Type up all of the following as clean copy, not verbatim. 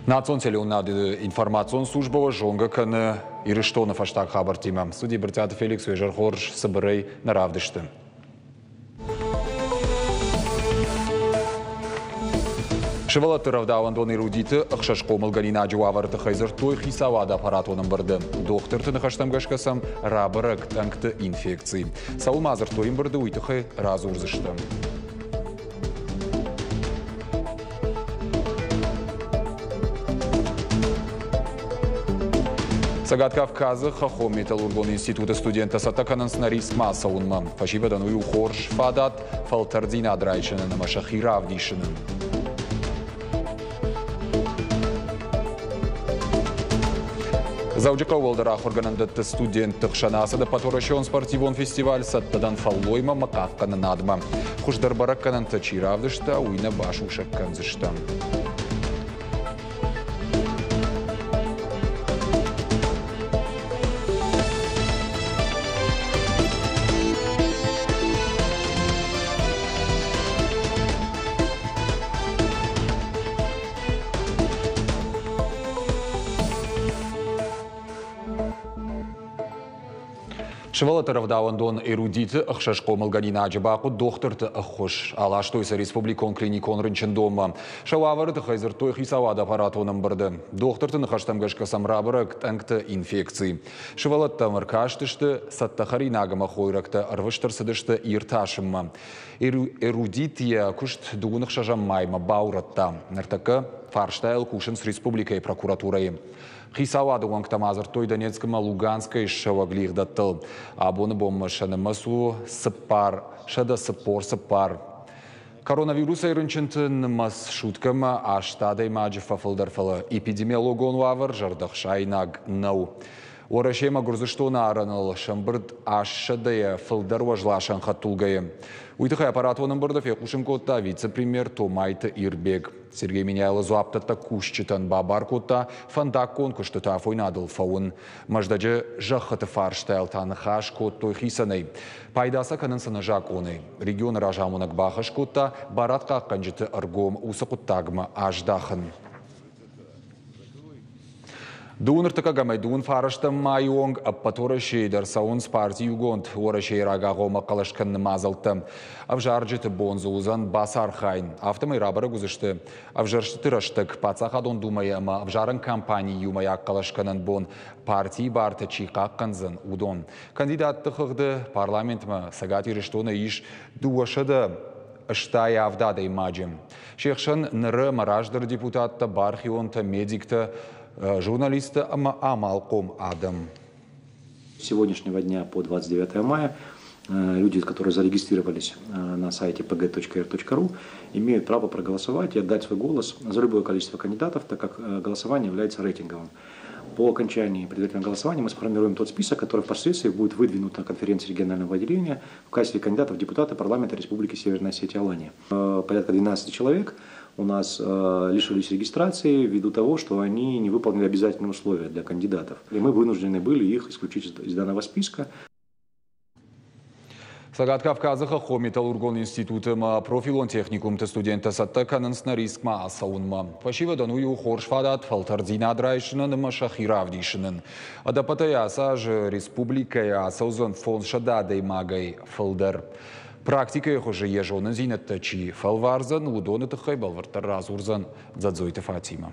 Национ телеуынынады информацион службӕ зонгӕ кӕны Ирыстоны фӕстаг хабӕрттимӕ. Студийы Брытъиаты Феликс уе зӕр хорз цыбырӕй нӕ равдысты. Сывӕллӕтты рӕвдауӕндон Эрудиты ӕхсӕз хъомылгӕнинаджы уавӕры тыххӕй дзырдтой хицауады аппаратон ӕмбырды. Дохтырты ныхӕстӕм гӕсгӕ сӕм рабӕрӕг тъӕнгты инфекци. Цӕуыл ма дзырдтой ӕмбырды, уый тыххӕй радзурдзыстӕм. Цӕгат Кавказы хӕххон металлургон институты студенттӕ цӕттӕ кӕнынц Норильскмӕ ацӕуынмӕ. Фӕсивӕдӕн уый у хорз фадат фӕлтӕрддзинад райсынӕн ӕмӕ сӕхи равдисынӕн. Дзӕуджыхъӕуы уӕлдӕр ахуыргӕнӕндӕтты студентты хсӕн ацыд ӕппӕтуӕрӕсеон спортивон фестиваль «Цӕттӕ дӕн фӕллоймӕ ӕмӕ хъахъхъӕнынадмӕ». Хуыздӕр бӕрӕггӕнӕнтӕ чи равдыста, уый нӕ басусӕг кӕндзыстӕм. Сывӕллӕтты рӕвдауӕндон «Эрудит»-ы ӕхсӕз хъомылгӕнинаджы бахъуыд дохтырты ӕххуыс. Аластой сӕ республикон клиникон рынчындонмӕ. Сӕ уавӕры тыххӕй дзырдтой хицауады аппаратон ӕмбырды. Дохтырты ныхӕстӕм гӕсгӕ сӕм рабӕрӕг тъӕнгты инфекци. Сывӕллӕттӕм ӕркастысты, цӕттӕ хӕринаг ӕмӕ хойрӕгтӕ ӕрвыст ӕрцыдысты иртасынмӕ. Эрудит йӕ куыст дыууын ӕхсӕзӕм маймӕ баурӕдта. Ныртӕккӕ фарстайыл кусынц республикӕйы прокуратурӕйы. Хицауады уӕнгтӕ ма дзырдтой Донецк ӕмӕ Луганскӕй ссӕуӕг лигъдӕттыл. Абоны бонмӕ сӕ нымӕц у 444. Коронавирусӕй рынчынты нымӕц суткӕмӕ аст адӕймаджы фӕфылдӕр, фӕлӕ эпидемиологон уавӕр зӕрдӕхсаинаг нӕу. Уӕрӕсе ӕмӕ Гуырдзыстоны арӕныл сӕмбырд 800-ӕй фылдӕр уӕзласӕн хӕдтулгӕйы. Уый тыххӕй аппаратон ӕмбырды фехъусын кодта вице-премьер Томайты Ирбег. Сергей Меняйло дзуапдӕттӕг кусджытӕн бабар кодта фӕндаггон куыстыты афойнадыл фӕуын. Мӕздӕджы зӕххыты фарстайыл та ныхас кодтой хицӕнӕй. Пайда сӕ кӕнынц ӕнӕзакъонӕй. Регионы разамонӕг бахӕс кодта барадхъахъхъӕнджыты ӕргом уыцы хъуыддагмӕ аздахын. Дыууын ӕртыккӕгӕмӕй дыууын фарӕстӕм майы онг ӕппӕт Уӕрӕсейы дӕр цӕуынц парти Иугонд Уӕрӕсейы рагагъоммӕ хъӕлӕс кӕныны мадзӕлттӕ. Ӕвзарджыты бон дзы уыдзӕн бацархайын. Афтӕмӕй рабӕрӕг уыдзысты ӕвзӕрстыты рӕстӕг Паддзахадон Думӕйы ӕмӕ ӕвзарӕн кампанийы иумӕйаг хъӕлӕскӕнӕн бон партийы бартӕ чи хъахъхъӕндзӕн, уыдон. Кандидатты хыгъды парламентмӕ Цӕгат Ирыстоны ис 287 адӕймаджы. Се хсӕн ныры ӕмӕ раздӕры депутаттӕ, бархионтӕ, медиктӕ, журналисттӕ ӕмӕ амалхъом адӕм. С сегодняшнего дня по 29 мая люди, которые зарегистрировались на сайте pg.r.ru, имеют право проголосовать и отдать свой голос за любое количество кандидатов, так как голосование является рейтинговым. По окончании предварительного голосования мы сформируем тот список, который впоследствии будет выдвинут на конференции регионального отделения в качестве кандидатов в депутаты парламента Республики Северная Осетия Алания. Порядка 12 человек у нас лишились регистрации ввиду того, что они не выполнили обязательные условия для кандидатов. И мы вынуждены были их исключить из данного списка. Цӕгат Кавказы хӕххон металлургон институты ӕмӕ профилон техникумты студенттӕ цӕттӕ кӕнынц Норильскмӕ ацӕуынмӕ. Фӕсивӕдӕн уый у хорз фадат фӕлтӕрддзинад райсынӕн ӕмӕ сӕхи равдисынӕн. Ӕдӕппӕтӕй ацы аз республикӕйы ацӕудзӕн 500 адӕймагӕй фылдӕр. Практикӕйы хуызы йӕ зонындзинӕдтӕ чи фӕлвардзӕн, уыдоны тыххӕй бӕлвырддӕр радзурдзӕн Дзӕдзойты Фатимӕ.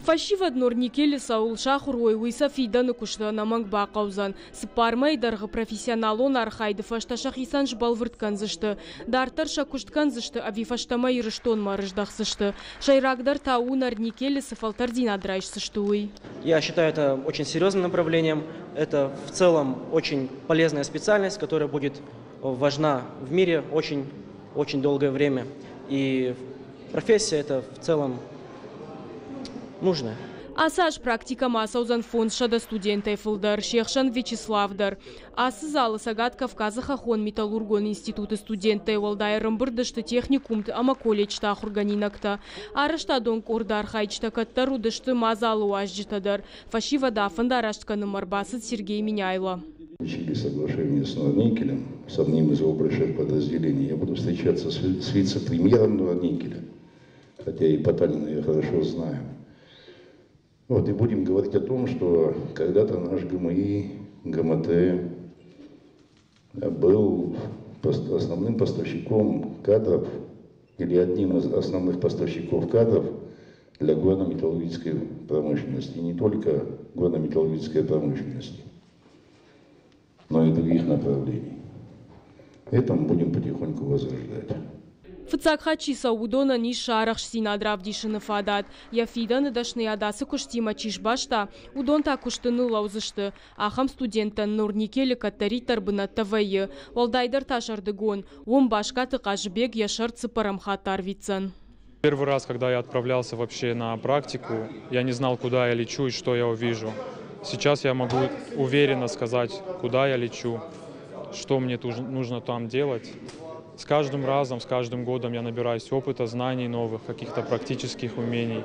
Фӕсивӕд Норникелы цӕуыл сахуыр уой, уый сӕ фидӕны куысты ӕнӕмӕнг бахъӕудзӕн. Цыппар мӕйы дӕргъы профессионалон архайды фӕстӕ сӕхицӕн сбӕлвырд кӕндзысты, дарддӕр сӕ куыст кӕндзысты ӕви фӕстӕмӕ Ирыстонмӕ ӕрыздӕхдзысты. Сӕйрагдӕр та у, Норникелы цы фӕлтӕрддзинад райсдзысты, уый. Я считаю это очень серьезным направлением. Это в целом очень полезная специальность, которая будет важна в мире очень, очень долгое время. И профессия это в целом нужная. Ацы аз практикӕмӕ ацӕудзӕн 500 студентӕй фылдӕр, се хсӕн Вячеслав дӕр. Ацы залы Цӕгат Кавказы хӕххон-металлургон институты студенттӕй уӕлдай ӕрӕмбырд сты техникумты ӕмӕ колледжты ахуыргӕнинӕгтӕ. Арӕзтадон къорды архайджытӕ кӕддӕр уыдысты мадзалы уазджытӕ дӕр. Фӕсивӕд афӕндараст кӕнынмӕ ӕрбацыд Сергей Меняйло. Заключили соглашение с Норникелем, с одним из его больших подразделений. Я буду встречаться с вице-премьером Норникеля, хотя и Потанина я хорошо знаю. Вот и будем говорить о том, что когда-то наш ГМИ, ГМТ был основным поставщиком кадров или одним из основных поставщиков кадров для горно-металлургической промышленности. И не только горно-металлургической промышленности, но и других направлений. Это мы будем потихоньку возрождать. Фыццаг хатт чи цӕуы, уыдонӕн ис сӕ арӕхстдзинад равдисыны фадат. Йӕ фидӕны дӕсныйад ацы куыстимӕ чи сбаста, уыдон та куысты ныллӕудзысты. Ахӕм студенттӕн Норникелы кӕддӕриддӕр бынӕттӕ вӕййы, уӕлдайдӕр та сӕрдыгон. Уым Баскаты Хъазыбег йӕ сӕрд цыппӕрӕм хатт арвитдзӕн. Первый раз, когда я отправлялся вообще на практику, я не знал, куда я лечу и что я увижу. Сейчас я могу уверенно сказать, куда я лечу, что мне нужно там делать. С каждым разом, с каждым годом я набираюсь опыта, знаний новых, каких-то практических умений.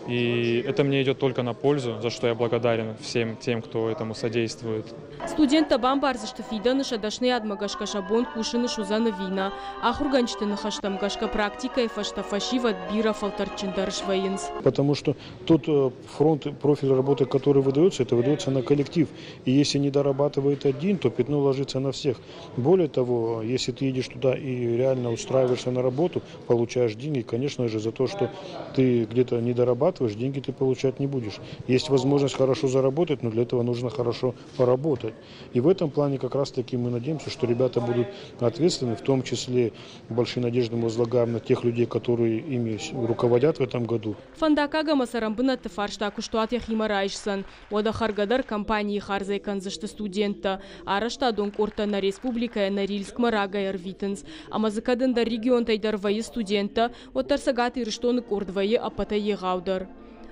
И это мне идет только на пользу, за что я благодарен всем тем, кто этому содействует. Студенттӕ бамбардзысты фидӕны сӕ дӕсныйадмӕ гӕсгӕ сӕ бон кусын суыдзӕн ӕви нӕ. Ахуыргӕнджыты ныхӕстӕм гӕсгӕ практикӕйы фӕстӕ фӕсивӕд бирӕ фӕлтӕрдджындӕр свӕййынц. Потому что тот фронт, профиль работы, который выдается, это выдается на коллектив. И если не дорабатывает один, то пятно ложится на всех. Более того, если ты едешь туда и реально устраиваешься на работу, получаешь деньги, конечно же, за то, что ты где-то не дорабатываешь, деньги ты получать не будешь. Есть возможность хорошо заработать, но для этого нужно хорошо поработать. И в этом плане как раз-таки мы надеемся, что ребята будут ответственны, в том числе большие надежды мы возлагаем на тех людей, которые ими руководят в этом году. Фӕндаггаг ӕмӕ цӕрӕнбынӕтты фарста куыстуат йӕхимӕ райсдзӕн. Уӕдӕ хӕргӕ дӕр компанийы хардзӕй кӕндзысты студенттӕ. Арӕзтадон къордтӕ нӕ республикӕйӕ Норильскмӕ рагӕй ӕрвитынц. Ӕмӕ дзы кӕд ӕндӕр регионтӕй дӕр вӕййы студенттӕ, уӕддӕр Цӕгат Ирыстоны къорд вӕййы ӕппӕтӕй егъаудӕр.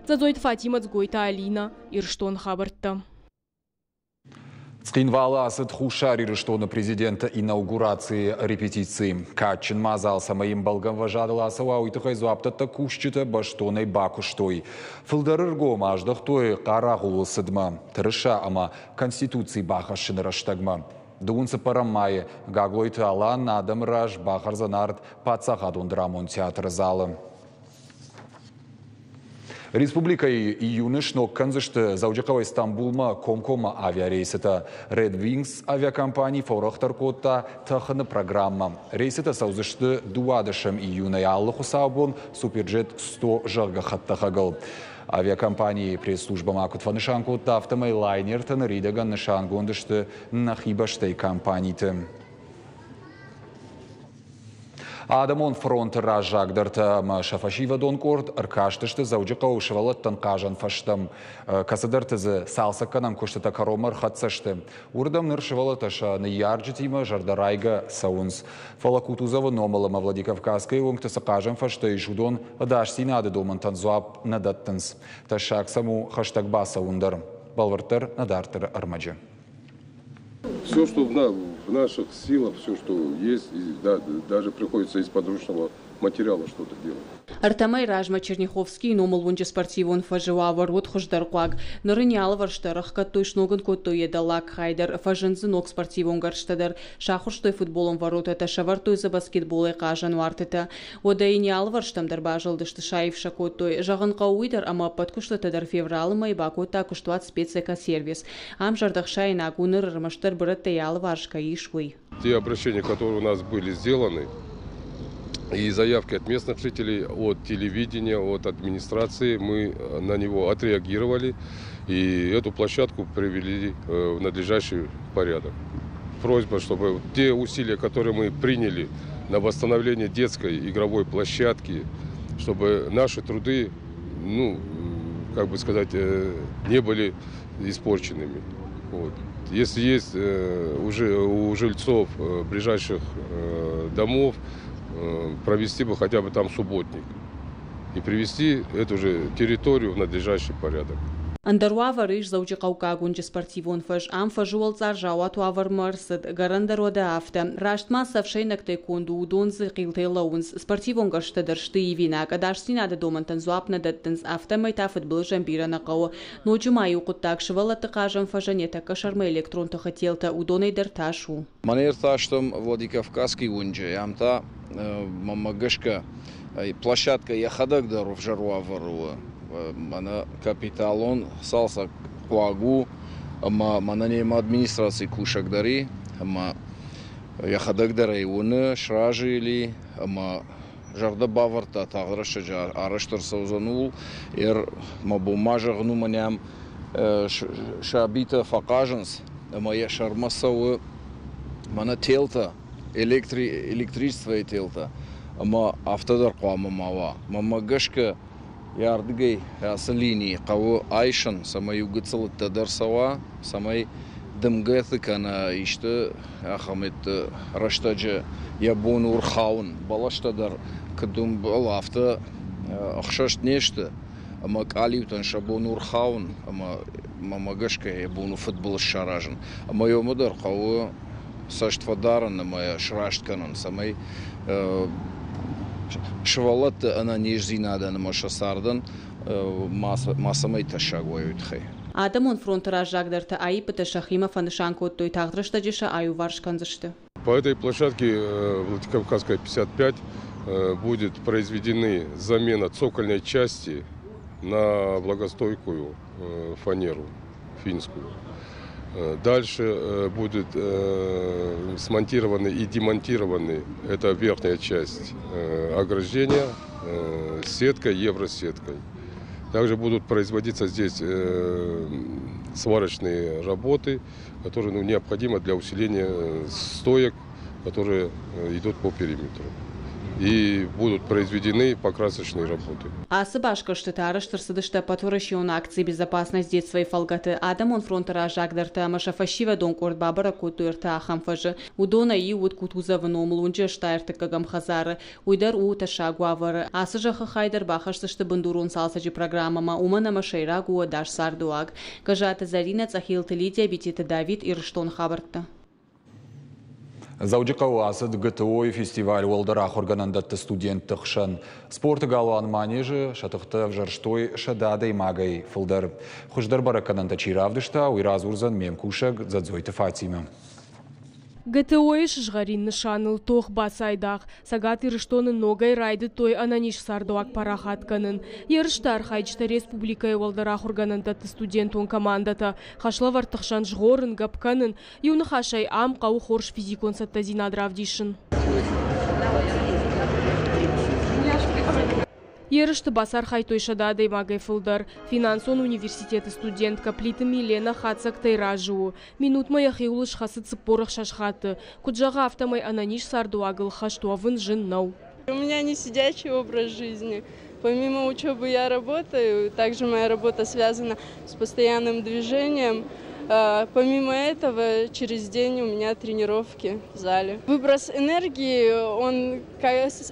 Дзӕдзойты Фатимӕ, Дзгойты Алинӕ, Ирыстоны хабӕрттӕ. Цхинвалы ацыд Хуссар Ирыстоны президенты инаугурацийы репетици. Кадджын мадзал цӕмӕй ӕмбӕлгӕ ӕмвӕзадыл ацӕуа, уый тыххӕй дзуапдӕттӕг кусджытӕ бӕстонӕй бакуыстой. Фылдӕр ӕргом аздӕхтой хъарагъулы цыдмӕ, тырыса ӕмӕ Конституци бахӕссыны рӕстӕгмӕ. Дыууын цыппӕрӕм майы Гаглойты Алан адӕмы раз бахӕрдзӕн ард паддзахадон драмон театры залы. Республикӕйы июны сног кӕндзысты Дзӕуджыхъӕуӕй Стамбулмӕ комкоммӕ авиарейсытӕ. Red Wings авиакомпани фӕуӕрӕхдӕр кодта тӕхыны программӕ. Рейсытӕ цӕудзысты 12 июнӕй алы хуыцаубон Суперджет 100 зӕгъгӕ хӕдтӕхӕгыл. Авиакомпанийы пресс-службӕ ма куыд фӕнысан кодта, афтӕмӕй лайнертӕ ныридӕгӕн нысангонд сты нӕхи бӕстӕйы компаниты. Адӕмон фронты раззагдӕртӕ ӕмӕ сӕ фӕсивӕдон къорд ӕркастысты Дзӕуджыхъӕуы сывӕллӕттӕн хъазӕн фӕзтӕм. Кӕцыдӕрты дзы цалцӕггӕнӕн куыстытӕ кӕронмӕ ӕрхӕццӕ сты. Уырдӕм ныр сывӕллӕттӕ сӕ ныййарджытимӕ зӕрдӕрайгӕ цӕуынц. Фӕлӕ Кутузовы номыл ӕмӕ Владикавказскӕйы уынгты цы хъазӕн фӕзтӕ ис, уыдон ӕдасдзинады домӕнтӕн дзуапп нӕ дӕттынц. Тӕссаг сӕм у хӕстӕг бацӕуын дӕр. Бӕлвырддӕр нӕ дарддӕры ӕрмӕджы. Все, что в наших силах, все, что есть, и, да, даже приходится из подручного материала что-то делать. Ӕртӕ мӕйы размӕ Черняховскийы номыл уынджы спортивон фӕзы уавӕр уыд хуыздӕрхъуаг. Ныр ын йӕ алывӕрстӕ ӕрӕхгӕдтой, сног ын кодтой йӕ дӕллаг хай дӕр, фӕзынд дзы ног спортивон гӕрзтӕ дӕр, сахуырстой футболон воротӕтӕ, сӕвӕрдтой дзы баскетболӕй хъазӕн уартытӕ. Уӕдӕ йын йӕ алывӕрстӕм дӕр базылдысты, саив сӕ кодтой. Зӕгъын хъӕуы уый дӕр, ӕмӕ ӕппӕт куыстытӕ дӕр февралы мӕйы бакодта куыстуат «Спецэкосервис». Ам зӕрдӕхсаинаг у, ныр ӕрмӕстдӕр бырӕттӕ йӕ алыварс кӕй ис, уый. Те обращения, которые у нас были сделаны, и заявки от местных жителей, от телевидения, от администрации, мы на него отреагировали и эту площадку привели в надлежащий порядок. Просьба, чтобы те усилия, которые мы приняли на восстановление детской игровой площадки, чтобы наши труды, ну, как бы сказать, не были испорченными. Вот. Если есть уже у жильцов ближайших домов, провести бы хотя бы там субботник и привести эту же территорию в надлежащий порядок. Ӕндӕр уавӕр ис Дзӕуджыхъӕуккаг уынджы спортивон фӕз. Ам фӕзы уӕлцъар заууат уавӕрмӕ ӕрцыд, гӕрӕн дӕр уӕдӕ афтӕ. Раст ма цы ӕфсӕйнӕгтӕй конд у, уыдон дзы хъилтӕй лӕууынц. Спортивон гӕрзтӕ дӕр сты ивинаг, ӕдасдзинады домӕнтӕн дзуапп нӕ дӕттынц, афтӕмӕй та фыдбылызӕн бирӕ нӕ хъӕуы. Ноджы ма иу хъуыддаг: сывӕллӕтты хъазӕн фӕзӕн йӕ тӕккӕ сӕрмӕ электрон тыхы телтӕ, уыдонӕй дӕр тас у. Мӕнӕ ӕртастӕм Владикавказский уынджы, ам та, мӕнмӕ гӕсгӕ, площадкӕ йӕхӕдӕг дӕр ӕвзӕр уавӕры у. Мӕнӕ капиталон цалцӕг хъуаг у ӕмӕ мӕнӕ немӕ администрацийы кусӕг дӕр и ӕмӕ йӕхӕдӕг дӕр ӕй уыны, сразы йыл и ӕмӕ зӕрдӕ бавӕрдта, тагъд рӕстӕджы арӕзт ӕрцӕудзӕн ууыл. Мӕ бон ма зӕгъын у, мӕнӕ ам сабитӕ фӕхъазынц ӕмӕ йӕ сӕрмӕ цӕуы мӕнӕ телтӕ, электричествойы телтӕ ӕмӕ афтӕ дӕр хъуамӕ ма уа. Мӕнмӕ гӕсгӕ йӕ ардыгӕй ацы лини хъӕуы айсын, цӕмӕй иу гыццыл ӕддӕдӕр цӕуа, цӕмӕй дымгӕты кӕнӕ исты ахӕм рӕстӕджы йӕ бон у рхауын. Бӕлӕстӕ дӕр куыд ӕмбӕлы, афтӕ ӕхсӕст не сты ӕмӕ къалиутӕн сӕ бон у рхауын ӕмӕ мӕнмӕ гӕсгӕ йӕ бон у фыдбылыз саразын. Ӕмӕ йомӕ дӕр хъӕуы цӕст фӕдарын ӕмӕ йӕ сраст кӕнын, цӕмӕй сывӕллӕтты ӕнӕниздзинадӕн ӕмӕ сӕ цардӕн мацӕмӕй тӕссаг уой, уый тыххӕй. Адӕмон фронты раззагдӕртӕ аиппытӕ сӕхимӕ фӕнысан кодтой, тагъд рӕстӕджы сӕ аиуварс кӕндзысты. По этой площадке Владикавказская 55 будет произведены замена цокольной части на влагостойкую фанеру финскую. Дальше будет смонтированы и демонтированы, это верхняя часть ограждения, сеткой, евросеткой. Также будут производиться здесь сварочные работы, которые, ну, необходимы для усиления стоек, которые идут по периметру. И будут произведены покрасочные работы. Ацы басгӕрстытӕ арӕзт ӕрцыдысты ӕппӕтуӕрӕсеон акци «Безопасность детства» фӕлгӕты. Адӕмон фронты раззагдӕртӕ ӕмӕ сӕ фӕсивӕдон къорд бабӕрӕг кодтой ӕртӕ ахӕм фӕзы. Уыдонӕй иу уыд Кутузовы номыл уынджы 83-ӕм хӕдзары. Уый дӕр у тӕссаг уавӕры. Ацы зӕххы хай дӕр бахӕсдзысты бындурон цалцӕджы программӕмӕ, уымӕн ӕмӕ сӕйраг у ӕдас цардыуаг. Гӕззаты Зӕринӕ, Цъӕхилты Лидия, Битеты Давид, Ирыстоны хабӕрттӕ. Дзӕуджыхъӕуы ацыд ГТО-йы фестиваль уӕлдӕр ахуыргӕнӕндӕтты студентты хсӕн. Спорты галуан Манеж-ы сӕ тыхтӕ ӕвзӕрстой 100 адӕймагӕй фылдӕр. Хуыздӕр бӕрӕггӕнӕнтӕ чи равдыста, уый радзурдзӕн ме мкусӕг Дзӕдзойты Фатимӕ. ГТО-йы сызгъӕрин нысаныл тох бацайдагъ. Цӕгат Ирыстоны ногӕй райдыдтой ӕнӕниз цардуаг парахат кӕнын. Ерысты архайджытӕ республикӕйы уӕлдӕр ахуыргӕнӕндӕтты студентон командӕтӕ. Хӕслӕвӕрдты хсӕн згъорын, гӕпп кӕнын. Иу ныхасӕй, ам хъӕуы хорз физикон цӕттӕдзинад равдисын. Ерысты бацархайдтой 100 адӕймагӕй фылдӕр. Финансон университеты студенткӕ Плиты Милена хатдзӕгтӕй разы у. Минутмӕ йӕхиуыл схӕцыд 46 хатты. Куыд зӕгъы, афтӕмӕй ӕнӕниз цардыуагыл хӕст уӕвын зын нӕу. У меня не сидячий образ жизни. Помимо учебы я работаю, также моя работа связана с постоянным движением. Помимо этого, через день у меня тренировки в зале. Выброс энергии, он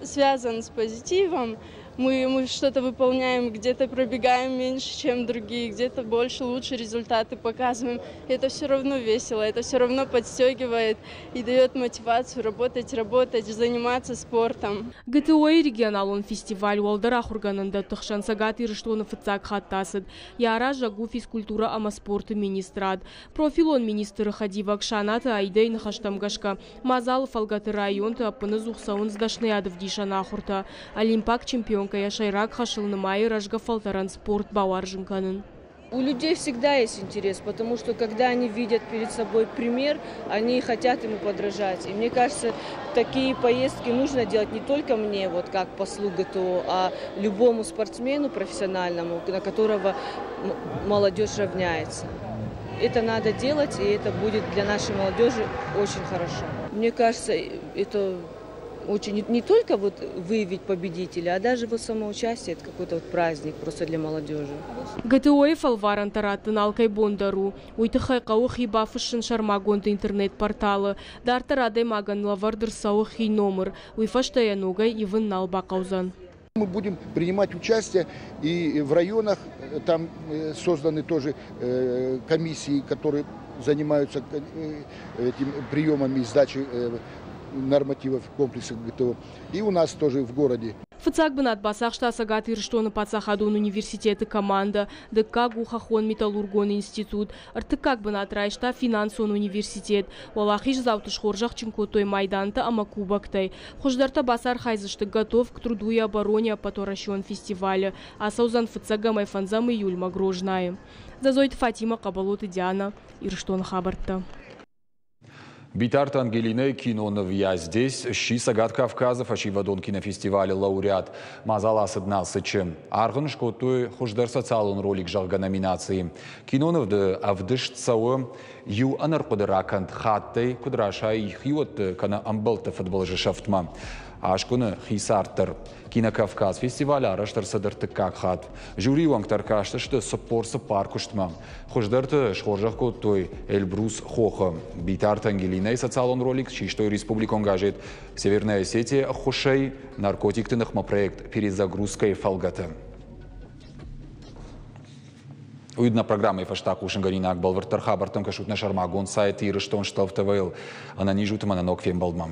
связан с позитивом. Мы что-то выполняем, где-то пробегаем меньше, чем другие, где-то больше, лучше результаты показываем. Это все равно весело, это все равно подстегивает и дает мотивацию работать, работать, заниматься спортом. ГТО-йы регионалон фестиваль уӕлдӕр ахуыргӕнӕндӕтты хсӕн Цӕгат Ирыстоны фыццаг хатт ацыд. Йӕ аразӕг у физкультурӕ ӕмӕ спорты министрад. Профилон министры хӕдивӕг Шанаты Аидӕйы ныхӕстӕм гӕсгӕ, мадзалы фӕлгӕты районты ӕппынӕдзух цӕуынц дӕсныйады ӕвдисӕн ахуыртӕ. Олимпаг чемпионкӕ йӕ сӕйраг хӕсыл нымайы рӕзгӕ фӕлтӕрӕн спорт бауарзын кӕнын. У людей всегда есть интерес, потому что когда они видят перед собой пример, они хотят ему подражать. И мне кажется, такие поездки нужно делать не только мне, вот как послу ГТО, а любому спортсмену профессиональному, на которого молодежь равняется. Это надо делать, и это будет для нашей молодежи очень хорошо. Мне кажется, это очень не только вот выявить победителя, а даже вот самоучастие, это какой-то вот праздник просто для молодежи. ГТО-йы фӕлварӕнтӕ раттын алкӕй бон дӕр у. Уый тыххӕй хъӕуы хи бафыссын сӕрмагонд интернет-порталы. Дарддӕр адӕймагӕн лӕвӕрд ӕрцӕуы хи номыр. Уый фӕстӕ йӕ ногӕй ивын нал бахъӕудзӕн. Мы будем принимать участие и в районах, там созданы тоже комиссии, которые занимаются этим приемами и сдачей нормативов комплекса ГТО. И у нас тоже в городе. Фыццаг Фыццаг бынат бацахста Цӕгат Ирыстоны паддзахадон университеты командӕ, дыккаг у Хӕххон-металлургон институт, ӕртыккаг бынат райста финансон университет. Уӕлахиздзауты схорзӕхджын кодтой майдантӕ ӕмӕ кубоктӕй. Хуыздӕртӕ бацархайдзысты «Готов к труду и обороне» ӕппӕтуӕрӕсеон фестивалы. Ацӕудзӕн фыццӕгӕмӕй фӕндзӕм июльмӕ Грознайы. Дзӕзойты Фатимӕ, Хъӕбӕлоты Диана, Ирыстоны хабӕрттӕ. Битарты Ангелинӕйы киноныв «Я здесь» сси Цӕгат Кавказы фӕсивӕдон кинофестивалы лауреат. Мадзал ацыд Налцыччы. Аргъ ын скодтой хуыздӕр социалон ролик, зӕгъгӕ, номинацийы. Кинонывды ӕвдыст цӕуы иу ӕнӕрхъуыды ракӕнд хаттӕй куыд расайы хиуӕтты кӕнӕ ӕмбӕлтты фыдбылызы сӕфтмӕ. Аскъуыны хи цард дӕр. Кинокавказ фестивалы арӕзт ӕрцыд ӕртыккаг хатт. Жюрийы уӕнгтӕ ӕркастысты 44 куыстмӕ. Хуыздӕрты схорзӕх кодтой Эльбрус Хохы. Битарты Ангелинӕйы социалон ролик систой республикон газет «Северная Осетия» ӕххуысӕй наркотикты ныхмӕ проект «Перезагрузка»-йы фӕлгӕты. Уый нӕ программӕйы фӕстӕ хъусынгӕнинаг бӕлвырддӕр хабӕрттӕм кӕсут нӕ сӕрмагонд сайт Ирыстон Штов ТВ-йыл. Ӕнӕниз ут ӕмӕ нӕ ног фембӕлдмӕ.